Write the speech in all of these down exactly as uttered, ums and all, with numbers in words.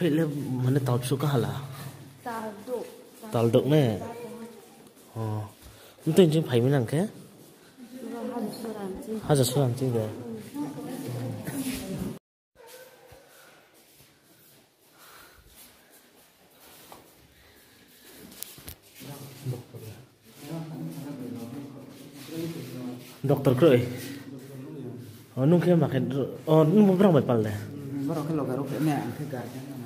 Pele mane talpsu kahala. Taldok ne. O. Mtui jing phai mi nang khe? Haja suran jing de. Doctor kroi. O, nung khe ma khe, o, nung bo brang bai pal de? Borok khe loge rok khe ne, ang khe guardian no.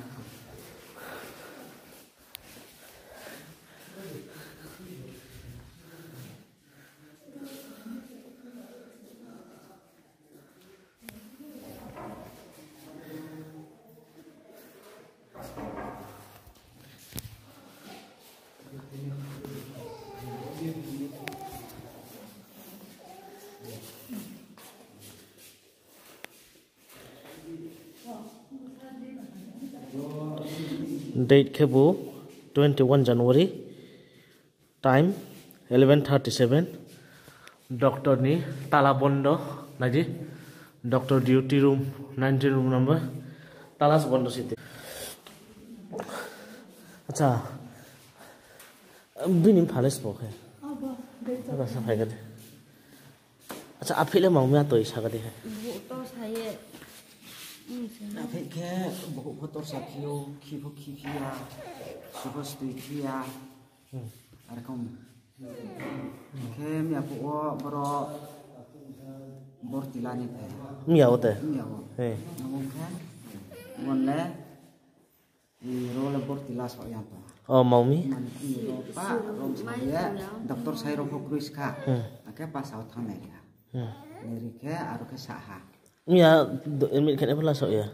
Date khe bo twenty one January, time eleven thirty seven. Doctor ni tala bondo, nai di. Doctor duty room, nineteen room number. Tala se bondo site. Acha, bini phale se bo khe. Abo sa phai kha de. Acha, aphih le mangmi atoi sa kha de khe. Buh to sa ye. Aphih khe buh pho tor sa phi ou, khi pho khi phi ya, su pho stui phi ya. Arokom. Khe miya phuh wo boro borti la ni phai. Miya wo te? Miya wo. He. Abo khe, bon le, ro le borti la so ya to. O, mangmi? Mane, ro pa, rom sa ye, doctor sai ro pho kroi skha. Hmm. Akhe pa sa wo thanng nai ri ha. Hmm. Nai ri khe, aro khe sa ha. Miya admit khe nai pho la so ya?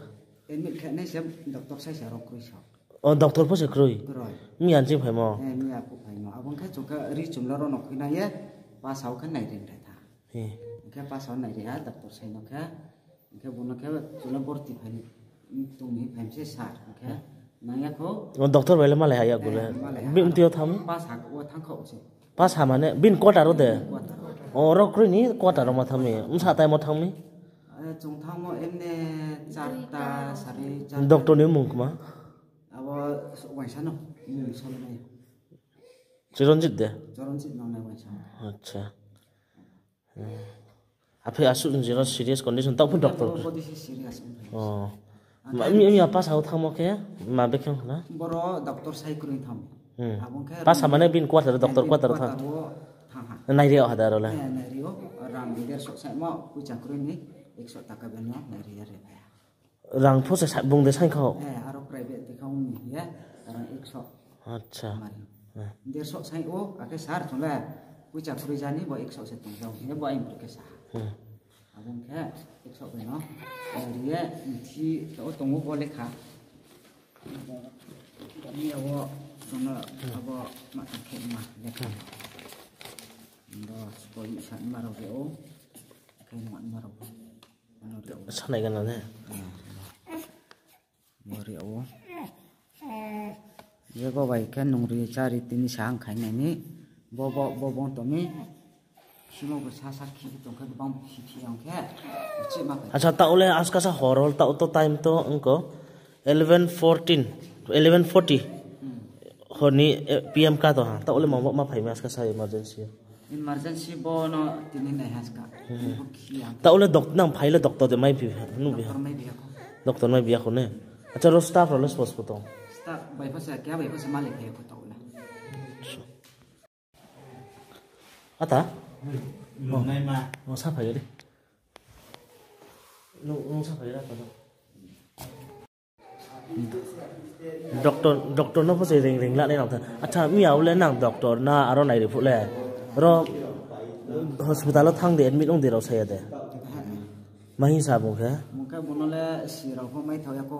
Admit khe nai se doctor sai se aro kroi so. O, doctor pho se kroi? Kroi. Miya nching phaimo? Eh, miya phuh phaimo. Abo khe chung khe ri chum le ro no khui nai ye, pa sa wo khe nai ri nai tha. He. Khe pa sa wo nai ri ha, doctor sai no khe. Khe bo no khe chung le borti phai, tong ni phai se sir. Khe nang ya kho. O, doctor bai le malai ha ya bo le. Eh, malai ha. Bini tui yo thanng? Pa sa wo thanng kho se. Pa sa mane, bini quarter wo de? Quarter wo. O, ro kroi ni quarter wo ma thanng mi. Bsa time wo thanng mi? Eh, chung thanngmo emne charta, sare charta. Doctor ni mung kma? Abo waisa no, mung solo nai. Chiranjit de? Chiranjit no nai waisa. Acha. Hmm. Aphe asuh jero serious condition, taoh pho doctor. Abo body se serious ong. O. Ang khe mi, mi apa sa wo thanngmo khe, ma bekhe ong na? Boro doctor sai kroi thanng. Hmm. Abo khe pa sa mane bini quarter, doctor quarter wo thanng. Nai ri yo ha da ro le? Eh, nai ri yo. Rang derso saimo, poicha kroi ni, ekso taka beno nai ri ya re phai. Rang pho se sa-, bung de saing kho? Eh, aro private de kha ong ni ye, rang ekso. Acha. Mari. Eh. Derso saing ou, akhe sir chung le, poicha kroi jani bo ekso se tong jao, ye bo aing khe sa. Hmm. Abo khe ekso bai no, eh, ri ye, mthi, o tong ou bo lekha. Bo, bo ni abo, chung no, abo, ma tong khe ma lekha. Bo, spo yi sa ma rao khe ou, khe ma ma rao. Sanai gana ne? Bo ri ou. Ye bo bai khe nung ri chari tini sa ang khai nai ni. Bo, bo, bo bong tong mi. Simo bo sa sa khi tong khe bang khi khi ang khe. Uchi ma khai. Acha, taoh le askasa hor hor taoh to time to ongko eleven fourteen, eleven forty. Hmm. Hor ni, eh, P M ka to ha. Taoh le mangbo ma phai mi askasa emergency. Emergency bo no tini nai ha ska. Hmm. Bo khi ang. Taoh le doc-, nang phai le doctor de mai bi ha, nu bi ha. Doctor mai bi ya kho. Doctor mai bi ya kho ne. Acha, ro staff rao le spo spo tong? Staff bai pho se, kya bai pho se malik phai ya kho taoh le. Ata? Hmm. Oh. Nai ma. Oh, sa phai ya di. Nu, nu sa phai ya ta. Doctor, doctor no pho se ring ring la nai nang tha. Acha, miya wo le nang doctor na aro nai ri phuh le? Ro hospital wo thanng di, admit ong di rao sa ya de? Ma hing sa bung khe? Bung khe bung no le si rao pho mai thao ya kho,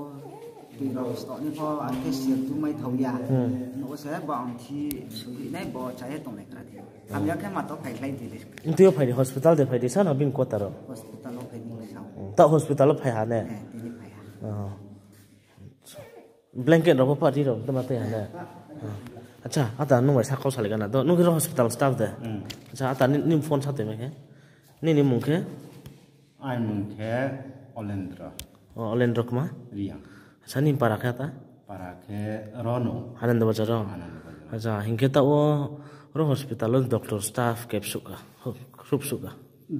tui rao stoh ni pho, ang khe si tu mai thao ya. Hmm. Bo se bo ang thi suhi nai, bo cha ye tong nai kra di. Hamya khe ma to phai khlai di. Tui yo phai di, hospital de phai di, sa no bini quarter wo? Hospital wo phai di sa. Hmm. Taoh hospital wo phai ha ne? Eh, tini phai ha. Oh. Blanket rao pho pari rao, tma tei ha ne? Acha, ata nung bai sa kau salai gana. To, nung khe ro hospital staff de? Hmm. Acha, ata ni, ni phone sa tei mai khe? Nini mung khe? Aini mung khe Olendro. Oh, Olendro kma? Reang. Acha, nini para khe ata? Para khe ro no. Ananda Bazar ro? Ananda Bazar. Acha, hing khe taoh wo ro hospital wo doctor staff kebsuh ka, hruh-, hruhsuh ka?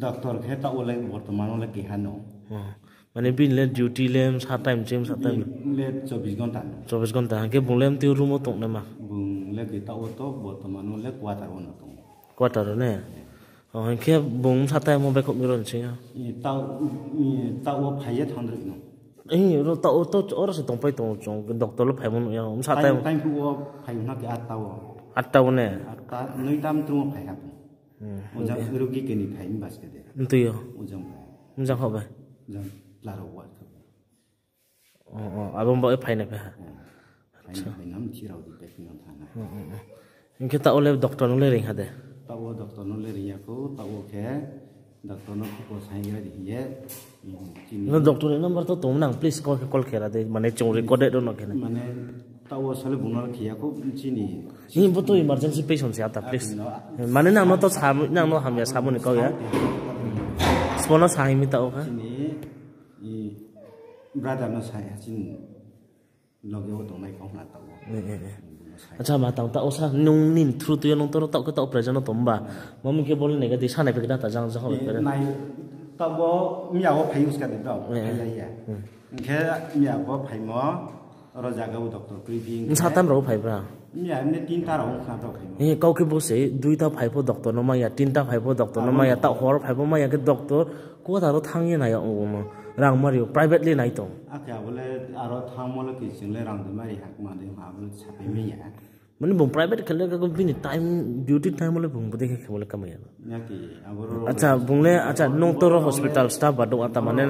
Doctor khe taoh wo le bortoman wo le keha no. Oh. Mane bini le duty le msa time ching msa time? Bini le chobbish ghonta no. Chobbish ghonta, hing khe bung le mtui room wo tongnaima? Bung le khe taoh wo to bortoman wo le quarter wo no tong ou. Quarter wo ne? Oh, hing khe bung msa time wo baihkhouh mi ro ni sing yo? I, taoh, i, taoh wo phai ye thanng droi no. I, ro taoh wo to, oro se tongpai tong ou chung, doctor le phaimo nuh ya, msa time. Time phuh wo phai na khe atta wo. Atta wo ne? Atta, noita mtru wo phai ha tong. Hmm. Ojang rugi keni phai ni baske de. Mtui yo? Ojang phai. Ojang kho bai? Ojang laro wa kho. Oh, oh, abo ba phai na phai ha. Hmm. Phai na phai na mthi rao di pek nang thana. Hmm, hmm, hmm. Hing khe taoh wo le doctor no le ring ha de? Taoh wo doctor no le ring ya kho, taoh wo khe doctor no khupo sai ya di hing ye. Hmm, chini. No doctor ni number to tong nang, please call khe call khe ra de, mane chung recorded ro no khe na. Mane taoh wo sale bung no khe ya kho chini. Ni bo to emergency patient se ata, please. Mane nang no to sa, nang no hamya samo ni kau ya. Sbo no sa hing mi taoh wo kha. Chini, i, brother no sa ya chini. Loge wo tongnai kau na taoh wo. Eh, eh, eh. Bung no sa ya. Acha, ma tang taoh wo sa, nung nini through tui yo nung to ro taoh khe taoh wo present no tong ba. Mami khe bol ni khe di sa nai phe khe na ta jang jang. Eh, nai, taoh wo miya wo phai use ka di taoh, eh, eh, phai ya ya. Hmm. Hing khe miya wo phaimo, oro jaga wo doctor kroi phi hing khe. Msa time rao phai bra? Miya ni tinta rao ong khna rao phai. Eh, kau khe bo se, duita phai pho doctor no maya, tinta phai pho doctor no maya, taoh hor phai pho maya khe doctor, quarter wo thanng ye nai ya ong no. Rang mari yo, private le nai tong. Akhe abo le aro thanngmo le khe ching le rang de mari ha, kma de ha, abo le sapai mi ya. Mane bung private khe le khe bini time, duty time wo le bung bodei khe khemo le kamai ya. Acha, bung le, acha, nung to ro hospital staff ba dong ata mane,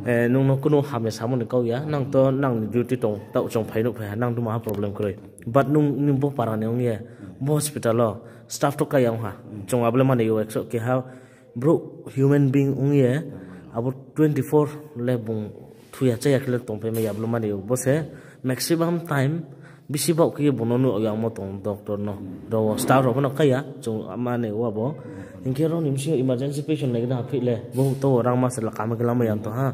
eh, nung no kunu hamya samo ni kau ya, nang to nang ni duty tong, taoh chung phai nuh phai ha, nang duma ha problem kroi. But nung, nung bo para ni ong ye, bo hospital wo staff to kaya ong ha. Chung abo le mane yo ekso keha brouh human being ong ye, abo twenty four le bung thuya chaya khe le tongpai mai ya, abo le mane yo. Bo se maximum time, Bisi baoh khe ye bung no nuh yagmo tong doctor no. Ro staff rao pho no kaya, chung mani wa bo. Hing khe ro ni bsing yo emergency patient nai gana phih le, bo to rangma se la kama khe lamai ya tong ha.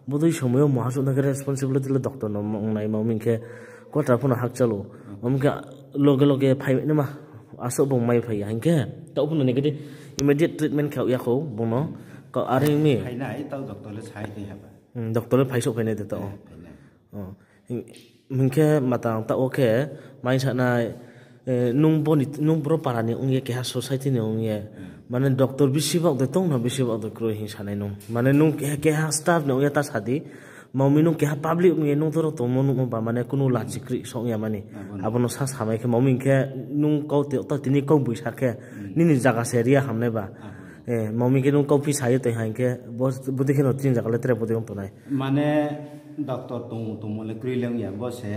Bodei somoi yo muha suh na khe responsibility le doctor no ong nai ma, hing khe quarter pho no hakchal ou. Hing khe loge loge phai naima, asuh bung mai phai ya. Hing khe taoh pho no negative immediate treatment khe ya kho bung no. Ka are mi. Phai nai, taoh doctor le sai tei ha ba. Hmm, doctor le phai souh phai nai de taoh. Eh, phai nai. Oh. Hing-, hing khe matang taoh wo khe, mai sa nai, eh, nung bo ni, nung bro para ni ong ye, keha society ni ong ye. Hmm. Mane doctor bisi baoh de tong no, bisi baoh de kroi hing sa nai nung. Mane nung keha, keha staff ni ong ye ta sa di. Mami nung keha public ong ye, nung to ro tongmo nuhmo ba, mane kunu lachi kroi song ya mani. Abo no. Abo no sa samai khe, mami hing khe nung kau te, ta tini kau boi sa khe, hmm, nini zaga se ria hamnai ba. Abo no. Eh, mami khe nung kau phi sa ye toi ha hing khe, bo, bodei khe no tini zaga le tre bodei ong tongnai. Mane doctor tong, tongmo le kroi le ong ya, bo se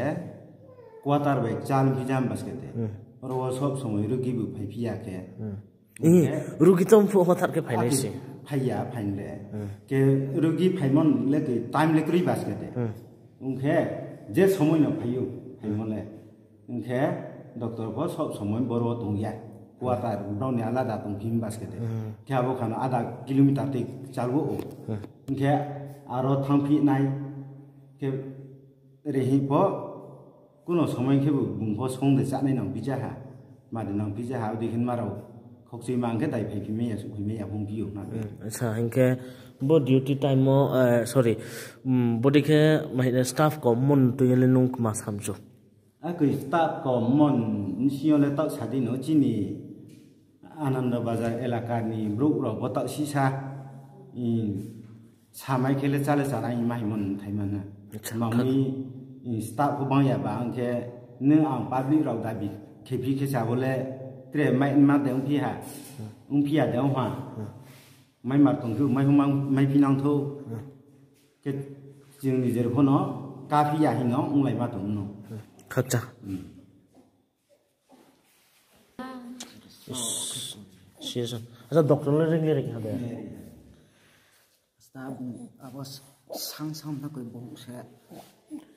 quarter bai chal phi jam basket de. Hmm. Oro wo sob somoi rugi bo phai phi ya khe. Hmm. Hing khe rugi to mphuh hothat khe phai nai se. Phai ya, phai le. Hmm. Khe rugi phaimo le khe time le kroi basket de. Hmm. Ong khe je somoi no phai ou, phaimo le. Hing khe doctor pho sob somoi boro wo tong ya. Quarter, brao ni alada tong phi basket de. Hmm. Khe abo khano ada kilometer tei chal wo ou. Hmm. Hing khe aro thanng phi nai. Khe rehi pho, kuno somoi khe bo bung pho song de chánai nang phi ja ha. Ma de nang phi ja ha, odi khe ma rao. Khokchoi ma hing khe dai phai phi mai ya, suh phai mai ya, hung phi ou na. Hmm, acha, hing khe bo duty time wo, eh, sorry, hmm, bodei khe ma hing staff kom mon tui ye le nung kma samchu. Akoi staff kom mon bsing yo le taoh sa di no chini Ananda Bazar elaka ni brouh rao bo taoh sisa, i, samai khe le chale chanai ma hingmo nthai ma na. Acha, mami, i, staff pho bang ya ba, ang khe nung ang public rao dabi khe phi khe sa bo le tre mai ma de ong phi ha, ong phi ya de ong ha. Mai mar tong khe mai pho ma, mai phi nang thou. Khe chini jer pho no ka phi ya hing no onglai ma tong no. Khakcha. Hmm. Is, serious. Acha, doctor le ring le ring ha de. Sta bung abo sang sang na koi bung se.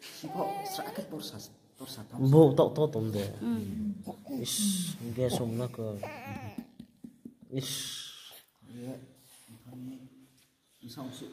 Sibo sra ke torsa, torsa tam. Bo tok to tom de. Hmm. Is, gas om na ko. Is. Ye, kami, sang su.